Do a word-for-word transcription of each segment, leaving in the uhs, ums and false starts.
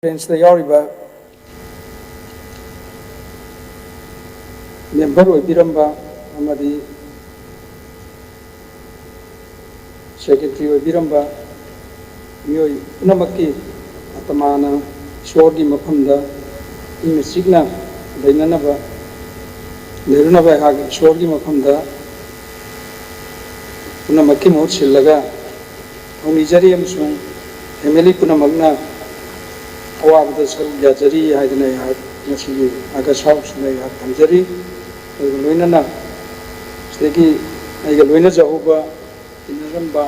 ꯀꯣꯟꯐ꯭ꯔꯦꯟꯁꯇ ꯌꯥꯎꯔꯤꯕ ꯃꯦꯝꯕꯔ ꯑꯣꯏꯕꯤꯔꯝꯕ ꯑꯃꯗꯤ ꯁꯦꯀ꯭ꯔꯦꯇꯔꯤ ꯑꯣꯏꯕꯤꯔꯝꯕ ꯃꯤꯑꯣꯏ ꯄꯨꯝꯅꯃꯛꯀꯤ ꯑꯇꯃꯥꯅ ꯏꯁꯣꯔꯒꯤ ꯃꯐꯝꯗ ꯏꯪꯅ ꯆꯤꯛꯅ ꯂꯩꯅꯅꯕ, ꯂꯩꯔꯨꯅꯕ ꯑꯩꯍꯥꯛ ꯏꯁꯣꯔꯒꯤ ꯃꯐꯝꯗ ꯄꯨꯝꯅꯃꯛꯀꯤ ꯃꯍꯨꯠ ꯁꯤꯜꯂꯒ ꯊꯧꯅꯤꯖꯔꯤ ꯑꯃꯁꯨꯡ ꯐꯦꯃꯤꯂꯤ ꯄꯨꯝꯅꯃꯛꯅ ꯑꯋꯥꯕꯗ ꯁꯔꯨꯛ ꯌꯥꯖꯔꯤ ꯍꯥꯏꯗꯅ ꯑꯩꯍꯥꯛ ꯉꯁꯤꯒꯤ ꯑꯥꯒꯁ ꯍꯥꯎꯁꯁꯤꯗ ꯑꯩꯍꯥꯛ ꯊꯝꯖꯔꯤ꯫ ꯑꯗꯨꯒ ꯂꯣꯏꯅꯅ ꯁꯤꯗꯒꯤ ꯑꯩꯒ ꯂꯣꯏꯅꯖꯍꯧꯕ, ꯇꯤꯟꯅꯔꯝꯕ,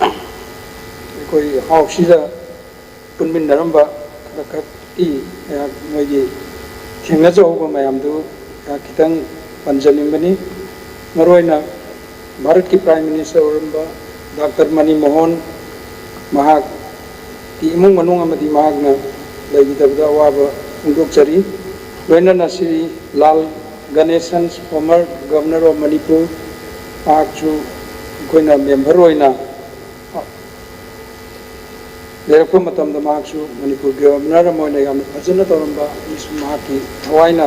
ꯑꯩꯈꯣꯏ ꯍꯥꯎꯁꯁꯤꯗ ꯄꯨꯟꯃꯤꯟꯅꯔꯝꯕ ꯈꯔ ꯈꯛꯀꯤ ꯑꯩꯍꯥꯛ ꯃꯣꯏꯒꯤ ꯊꯦꯡꯅꯖꯍꯧꯕ ꯃꯌꯥꯝꯗꯨ ꯑꯩꯍꯥꯛ ꯈꯤꯇꯪ ꯄꯟꯖꯅꯤꯡꯕꯅꯤ꯫ ꯃꯔꯨꯑꯣꯏꯅ ꯚꯥꯔꯠꯀꯤ ꯄ꯭ꯔꯥꯏꯝ ꯃꯤꯅꯤꯁꯇꯔ ꯑꯣꯏꯔꯝꯕ ꯗꯥꯛꯇꯔ ꯃꯅꯤꯃꯣꯍꯟ, ꯃꯍꯥꯛꯀꯤ ꯏꯃꯨꯡ ꯃꯅꯨꯡ ꯑꯃꯗꯤ ꯃꯍꯥꯛꯅ ꯂꯩꯈꯤꯗꯕꯗ ꯑꯋꯥꯕ ꯐꯣꯡꯗꯣꯛꯆꯔꯤ꯫ ꯂꯣꯏꯅꯅ ꯁ꯭ꯔꯤ ꯂꯥꯜ ꯒꯅꯦꯁꯟ, former Governor of Manipur, ꯃꯍꯥꯛꯁꯨ ꯑꯩꯈꯣꯏꯅ ꯃꯦꯝꯕꯔ ꯑꯣꯏꯅ ꯂꯩꯔꯛꯄ ꯃꯇꯝꯗ ꯃꯍꯥꯛꯁꯨ ꯃꯅꯤꯄꯨꯔꯒꯤ ꯒꯕꯔꯅꯔ ꯑꯃ ꯑꯣꯏꯅ ꯌꯥꯝꯅ ꯐꯖꯅ ꯇꯧꯔꯝꯕ, ꯑꯃꯁꯨꯡ ꯃꯍꯥꯛꯀꯤ ꯊꯋꯥꯏꯅ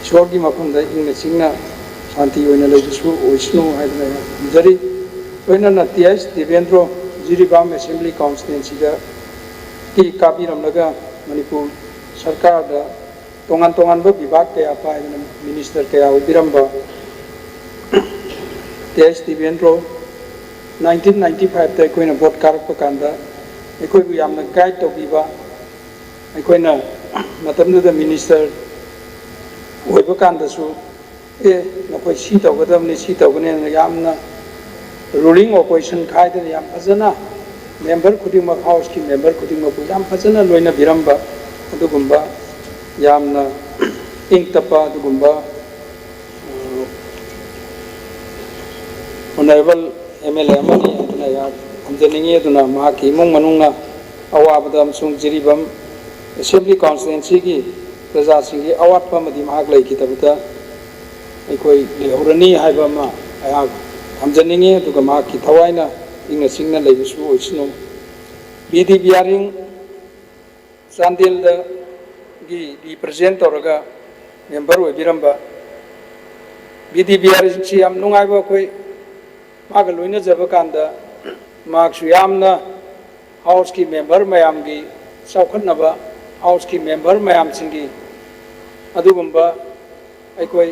ꯏꯁꯣꯔꯒꯤ ꯃꯐꯝꯗ ꯏꯪꯅ ꯆꯤꯛꯅ ꯁꯥꯟꯇꯤ ꯑꯣꯏꯅ ꯂꯩꯕꯁꯨ ꯑꯣꯏꯁꯅꯨ ꯍꯥꯏꯗꯅ ꯑꯩꯍꯥꯛ ꯊꯝꯖꯔꯤ꯫ ꯂꯣꯏꯅꯅ T H Devendro Jiribam assembly ꯀꯣꯟꯁꯇꯤꯇ꯭ꯋꯦꯟꯁꯤꯗ ꯀꯤ ꯀꯥꯕꯤꯔꯝꯂꯒ ꯃꯅꯤꯄꯨꯔ ꯁꯔꯀꯥꯔꯗ ꯇꯣꯉꯥꯟ ꯇꯣꯉꯥꯟꯕ ꯕꯤꯚꯥꯒ ꯀꯌꯥ ꯄꯥꯏꯗꯅ ꯃꯤꯅꯤꯁꯇꯔ ꯀꯌꯥ ꯑꯣꯏꯕꯤꯔꯝꯕ T H Devendro, nineteen ninety five ꯇ ꯑꯩꯈꯣꯏꯅ ꯚꯣꯠ ꯀꯥꯔꯛꯄ ꯀꯥꯟꯗ ꯑꯩꯈꯣꯏꯕꯨ ꯌꯥꯝꯅ ꯒꯥꯏꯗ ꯇꯧꯕꯤꯕ, ꯑꯩꯈꯣꯏꯅ ꯃꯇꯝꯗꯨꯗ ꯃꯤꯅꯤꯁꯇꯔ ꯑꯣꯏꯕ ꯀꯥꯟꯗꯁꯨ, "ꯑꯦ, ꯅꯈꯣꯏ ꯁꯤ ꯇꯧꯒꯗꯕꯅꯤ, ꯁꯤ ꯇꯧꯒꯅꯤ" ꯍꯥꯏꯅ ꯌꯥꯝꯅ ꯔꯨꯂꯤꯡ ꯑꯣꯄꯣꯖꯤꯁꯟ ꯈꯥꯏꯗꯅ ꯌꯥꯝ ꯐꯖꯅ ꯃꯦꯝꯕꯔ ꯈꯨꯗꯤꯡꯃꯛ, ꯍꯥꯎꯁꯀꯤ ꯃꯦꯝꯕꯔ ꯈꯨꯗꯤꯡꯃꯛꯄꯨ ꯌꯥꯝ ꯐꯖꯅ ꯂꯣꯏꯅꯕꯤꯔꯝꯕ ꯑꯗꯨꯒꯨꯝꯕ ꯌꯥꯝꯅ ꯏꯪ ꯇꯞꯄ ꯑꯗꯨꯒꯨꯝꯕ ꯑꯣꯅꯔꯦꯕꯜ ꯑꯦꯝ ꯑꯦꯜ ꯑꯦ ꯑꯃꯅꯤ ꯍꯥꯏꯗꯨꯅ ꯑꯩꯍꯥꯛ ꯊꯝꯖꯅꯤꯡꯏ꯫ ꯑꯗꯨꯅ ꯃꯍꯥꯛꯀꯤ ꯏꯃꯨꯡ ꯃꯅꯨꯡꯅ ꯑꯋꯥꯕꯗ ꯑꯃꯁꯨꯡ ꯖꯤꯔꯤꯕꯥꯝ ꯑꯦꯁꯦꯝꯕ꯭ꯂꯤ ꯀꯣꯟꯁꯇꯤꯇ꯭ꯋꯦꯟꯁꯤꯒꯤ ꯄ꯭ꯔꯖꯥꯁꯤꯡꯒꯤ ꯑꯋꯥꯠꯄ ꯑꯃꯗꯤ ꯃꯍꯥꯛ ꯂꯩꯈꯤꯗꯕꯗ ꯑꯩꯈꯣꯏ ꯂꯩꯍꯧꯔꯅꯤ ꯍꯥꯏꯕ ꯑꯃ ꯑꯩꯍꯥꯛ ꯊꯝꯖꯅꯤꯡꯏ꯫ ꯑꯗꯨꯒ ꯃꯍꯥꯛꯀꯤ ꯊꯋꯥꯏꯅ ꯏꯪꯅ ꯆꯤꯛꯅ ꯂꯩꯕꯁꯨ ꯑꯣꯏꯁꯅꯨ꯫ ꯕꯤ ꯗꯤ ꯕꯤꯌꯥꯔꯤꯡ ꯆꯥꯟꯗꯦꯜꯗꯒꯤ ꯔꯤꯄ꯭ꯔꯖꯦꯟ ꯇꯧꯔꯒ ꯃꯦꯝꯕꯔ ꯑꯣꯏꯕꯤꯔꯝꯕ B D B R C ꯌꯥꯝ ꯅꯨꯡꯉꯥꯏꯕ, ꯑꯩꯈꯣꯏ ꯃꯥꯒ ꯂꯣꯏꯅꯖꯕ ꯀꯥꯟꯗ ꯃꯍꯥꯛꯁꯨ ꯌꯥꯝꯅ ꯍꯥꯎꯁꯀꯤ ꯃꯦꯝꯕꯔ ꯃꯌꯥꯝꯒꯤ ꯆꯥꯎꯈꯠꯅꯕ, ꯍꯥꯎꯁꯀꯤ ꯃꯦꯝꯕꯔ ꯃꯌꯥꯝꯁꯤꯡꯒꯤ ꯑꯗꯨꯒꯨꯝꯕ ꯑꯩꯈꯣꯏ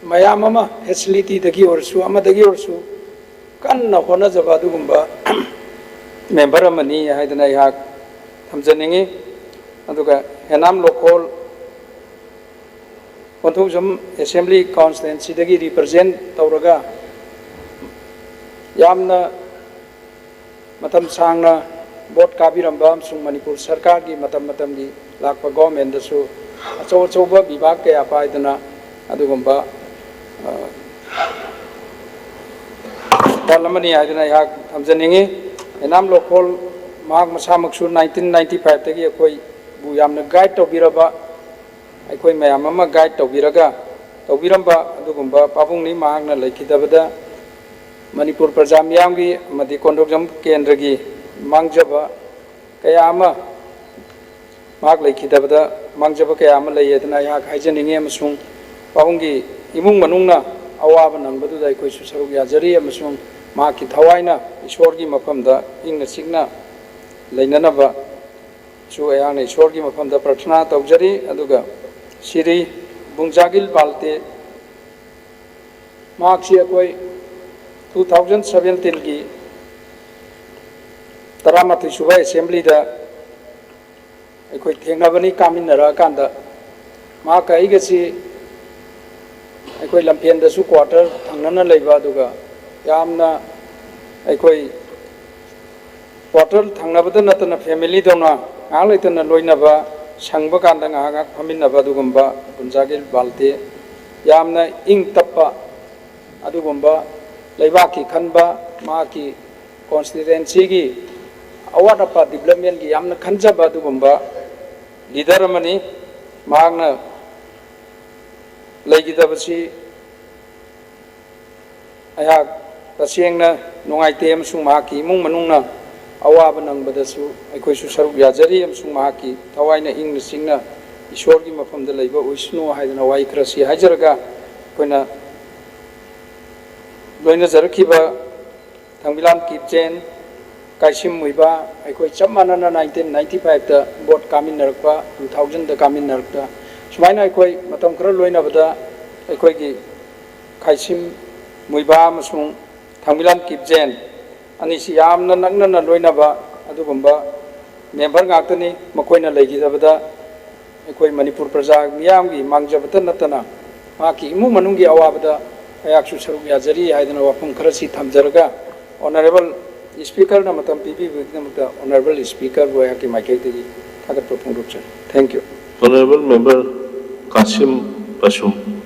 ꯃꯌꯥꯝ ꯑꯃ ꯐꯦꯁꯤꯂꯤꯇꯤꯗꯒꯤ ꯑꯣꯏꯔꯁꯨ ꯑꯃꯗꯒꯤ ꯑꯣꯏꯔꯁꯨ ꯀꯟꯅ ꯍꯣꯠꯅꯖꯕ ꯑꯗꯨꯒꯨꯝꯕ ꯃꯦꯝꯕꯔ ꯑꯃꯅꯤ ꯍꯥꯏꯗꯅ ꯑꯩꯍꯥꯛ ꯊꯝꯖꯅꯤꯡꯉꯤ꯫ ꯑꯗꯨꯒ ꯍꯦꯅꯥꯝ ꯂꯣꯈꯣꯜ ꯀꯣꯟꯊꯧꯖꯝ ꯑꯦꯁꯦꯝꯕ꯭ꯂꯤ ꯀꯣꯟꯁꯇꯤꯇ꯭ꯋꯦꯟꯁꯤꯗꯒꯤ ꯔꯤꯄ꯭ꯔꯖꯦꯟ ꯇꯧꯔꯒ ꯌꯥꯝꯅ ꯃꯇꯝ ꯁꯥꯡꯅ ꯚꯣꯠ ꯀꯥꯕꯤꯔꯝꯕ ꯑꯃꯁꯨꯡ ꯃꯅꯤꯄꯨꯔ ꯁꯔꯀꯥꯔꯒꯤ ꯃꯇꯝ ꯃꯇꯝꯒꯤ ꯂꯥꯛꯄ ꯒꯣꯚꯔꯟꯃꯦꯟꯗꯁꯨ ꯑꯆꯧ ꯑꯆꯧꯕ ꯕꯤꯚꯥꯒ ꯀꯌꯥ ꯄꯥꯏꯗꯨꯅ ꯑꯗꯨꯒꯨꯝꯕ, ꯑ, ꯗꯜ ꯑꯃꯅꯤ ꯍꯥꯏꯗꯨꯅ ꯑꯩꯍꯥꯛ ꯊꯝꯖꯅꯤꯡꯉꯤ꯫ ꯍꯦꯅꯥꯝ ꯂꯣꯈꯣꯜ ꯃꯍꯥꯛ ꯃꯁꯥꯃꯛꯁꯨ ꯅꯥꯏꯟꯇꯤꯟ ꯅꯥꯏꯟꯇꯤ ꯐꯥꯏꯚꯇꯒꯤ ꯑꯩꯈꯣꯏꯕꯨ ꯌꯥꯝꯅ ꯒꯥꯏꯗ ꯇꯧꯕꯤꯔꯕ, ꯑꯩꯈꯣꯏ ꯃꯌꯥꯝ ꯑꯃ ꯒꯥꯏꯗ ꯇꯧꯕꯤꯔꯒ ꯇꯧꯕꯤꯔꯝꯕ ꯑꯗꯨꯒꯨꯝꯕ ꯄꯥꯕꯨꯡꯅꯤ꯫ ꯃꯍꯥꯛꯅ ꯂꯩꯈꯤꯗꯕꯗ ꯃꯅꯤꯄꯨꯔ ꯄ꯭ꯔꯖꯥ ꯃꯤꯌꯥꯝꯒꯤ ꯑꯃꯗꯤ ꯀꯣꯟꯊꯧꯖꯝ ꯀꯦꯟꯗ꯭ꯔꯒꯤ ꯃꯥꯡꯖꯕ ꯀꯌꯥ ꯑꯃ, ꯃꯍꯥꯛ ꯂꯩꯈꯤꯗꯕꯗ ꯃꯥꯡꯖꯕ ꯀꯌꯥ ꯑꯃ ꯂꯩ ꯍꯥꯏꯗꯅ ꯑꯩꯍꯥꯛ ꯍꯥꯏꯖꯅꯤꯡꯉꯤ, ꯑꯃꯁꯨꯡ ꯄꯥꯕꯨꯡꯒꯤ ꯏꯃꯨꯡ ꯃꯅꯨꯡꯅ ꯑꯋꯥꯕ ꯅꯪꯕꯗꯨꯗ ꯑꯩꯈꯣꯏꯁꯨ ꯁꯔꯨꯛ ꯌꯥꯖꯔꯤ, ꯑꯃꯁꯨꯡ ꯃꯍꯥꯛꯀꯤ ꯊꯋꯥꯏꯅ ꯏꯁꯣꯔꯒꯤ ꯃꯐꯝꯗ ꯏꯪꯅ ꯆꯤꯛꯅ ꯂꯩꯅꯅꯕꯁꯨ ꯑꯩꯍꯥꯛꯅ ꯏꯁꯣꯔꯒꯤ ꯃꯐꯝꯗ ꯄ꯭ꯔꯊꯅꯥ ꯇꯧꯖꯔꯤ꯫ ꯑꯗꯨꯒ ꯁꯤꯔꯤ ꯕꯨꯡꯖꯥꯒꯤꯜ ꯕꯥꯜꯇꯦ, ꯃꯍꯥꯛꯁꯤ ꯑꯩꯈꯣꯏ ꯇꯨ ꯊꯥꯎꯖꯟ ꯁꯚꯦꯟꯇꯤꯟꯒꯤ ꯇꯔꯥꯃꯥꯊꯣꯏ ꯁꯨꯕ ꯑꯦꯁꯦꯝꯕ꯭ꯂꯤꯗ ꯑꯩꯈꯣꯏ ꯊꯦꯡꯅꯕꯅꯤ꯫ ꯀꯥꯃꯤꯟꯅꯔꯛꯑꯀꯥꯟꯗ ꯃꯍꯥꯛꯀ ꯑꯩꯒꯁꯤ ꯑꯩꯈꯣꯏ ꯂꯝꯐꯦꯟꯗꯁꯨ ꯀ꯭ꯋꯥꯇꯔ ꯊꯪꯅꯅ ꯂꯩꯕ, ꯑꯗꯨꯒ ꯌꯥꯝꯅ ꯑꯩꯈꯣꯏ ꯀ꯭ꯋꯥꯇꯔ ꯊꯪꯅꯕꯗ ꯅꯠꯇꯅ ꯐꯦꯃꯤꯂꯤꯗꯧꯅ ꯉꯥꯏꯍꯥꯛ ꯂꯩꯇꯅ ꯂꯣꯏꯅꯕ, ꯁꯪꯕ ꯀꯥꯟꯗ ꯉꯥꯏꯍꯥꯛ ꯉꯥꯏꯍꯥꯛ ꯐꯝꯃꯤꯟꯅꯕ, ꯑꯗꯨꯒꯨꯝꯕ ꯕꯨꯡꯖꯥꯒꯤꯜ ꯕꯥꯜꯇꯦ ꯌꯥꯝꯅ ꯏꯪ ꯇꯞꯄ, ꯑꯗꯨꯒꯨꯝꯕ ꯂꯩꯕꯥꯛꯀꯤ ꯈꯟꯕ, ꯃꯍꯥꯛꯀꯤ ꯀꯣꯟꯁꯇꯤꯇ꯭ꯋꯦꯟꯁꯤꯒꯤ ꯑꯋꯥꯠ ꯑꯄꯥ ꯗꯤꯕ꯭ꯂꯞꯃꯦꯟꯒꯤ ꯌꯥꯝꯅ ꯈꯟꯖꯕ ꯑꯗꯨꯒꯨꯝꯕ ꯂꯤꯗꯔ ꯑꯃꯅꯤ꯫ ꯃꯍꯥꯛꯅ ꯂꯩꯈꯤꯗꯕꯁꯤ ꯑꯩꯍꯥꯛ ꯇꯁꯦꯡꯅ ꯅꯨꯡꯉꯥꯏꯇꯦ, ꯑꯃꯁꯨꯡ ꯃꯍꯥꯛꯀꯤ ꯏꯃꯨꯡ ꯃꯅꯨꯡꯅ ꯑꯋꯥꯕ ꯅꯪꯕꯗꯁꯨ ꯑꯩꯈꯣꯏꯁꯨ ꯁꯔꯨꯛ ꯌꯥꯖꯔꯤ ꯑꯃꯁꯨꯡ ꯃꯍꯥꯛꯀꯤ ꯊꯋꯥꯏꯅ ꯏꯪꯅ ꯆꯤꯡꯅ ꯏꯁꯣꯔꯒꯤ ꯃꯐꯝꯗ ꯂꯩꯕ ꯑꯣꯏꯁꯅꯨ ꯍꯥꯏꯗꯅ ꯋꯥꯍꯩ ꯈꯔꯁꯤ ꯍꯥꯏꯖꯔꯒ ꯑꯩꯈꯣꯏꯅ ꯂꯣꯏꯅꯖꯔꯛꯈꯤꯕ ꯊꯥꯡꯕꯤꯂꯥꯝ ꯀꯤꯞꯖꯦꯟ, ꯀꯥꯏꯁꯤꯝ ꯃꯨꯏꯕ, ꯑꯩꯈꯣꯏ ꯆꯞ ꯃꯥꯟꯅꯅ nineteen ninety five ꯇ ꯚꯣꯠ ꯀꯥꯃꯤꯟꯅꯔꯛꯄ, two thousand ꯗ ꯀꯥꯃꯤꯟꯅꯔꯛꯄ, ꯁꯨꯃꯥꯏꯅ ꯑꯩꯈꯣꯏ ꯃꯇꯝ ꯈꯔ ꯂꯣꯏꯅꯕꯗ ꯑꯩꯈꯣꯏꯒꯤ ꯀꯥꯏꯁꯤꯝ ꯃꯨꯏꯕ ꯑꯃꯁꯨꯡ ꯊꯥꯡꯕꯤꯂꯥꯝ ꯀꯤꯞꯖꯦꯟ ꯑꯅꯤꯁꯤ ꯌꯥꯝꯅ ꯅꯛꯅꯅ ꯂꯣꯏꯅꯕ ꯑꯗꯨꯒꯨꯝꯕ ꯃꯦꯝꯕꯔ ꯉꯥꯛꯇꯅꯤ꯫ ꯃꯈꯣꯏꯅ ꯂꯩꯈꯤꯗꯕꯗ ꯑꯩꯈꯣꯏ ꯃꯅꯤꯄꯨꯔ ꯄ꯭ꯔꯖꯥ ꯃꯤꯌꯥꯝꯒꯤ ꯃꯥꯡꯖꯕꯇ ꯅꯠꯇꯅ ꯃꯍꯥꯛꯀꯤ ꯏꯃꯨꯡ ꯃꯅꯨꯡꯒꯤ ꯑꯋꯥꯕꯗ ꯑꯩꯍꯥꯛꯁꯨ ꯁꯔꯨꯛ ꯌꯥꯖꯔꯤ ꯍꯥꯏꯗꯅ ꯋꯥꯐꯝ ꯈꯔꯁꯤ ꯊꯝꯖꯔꯒ, ꯑꯣꯅꯔꯦꯕꯜ ꯁ꯭ꯄꯤꯀꯔꯅ ꯃꯇꯝ ꯄꯤꯕꯤꯕꯒꯤꯗꯃꯛꯇ ꯑꯣꯅꯔꯦꯕꯜ ꯁ꯭ꯄꯤꯀꯔꯕꯨ ꯑꯩꯍꯥꯛꯀꯤ ꯃꯥꯏꯀꯩꯗꯒꯤ ꯊꯥꯒꯠꯄ ꯐꯣꯡꯗꯣꯛꯆꯔꯤ꯫ Thank you꯫ Honorable Member Kasim Basum.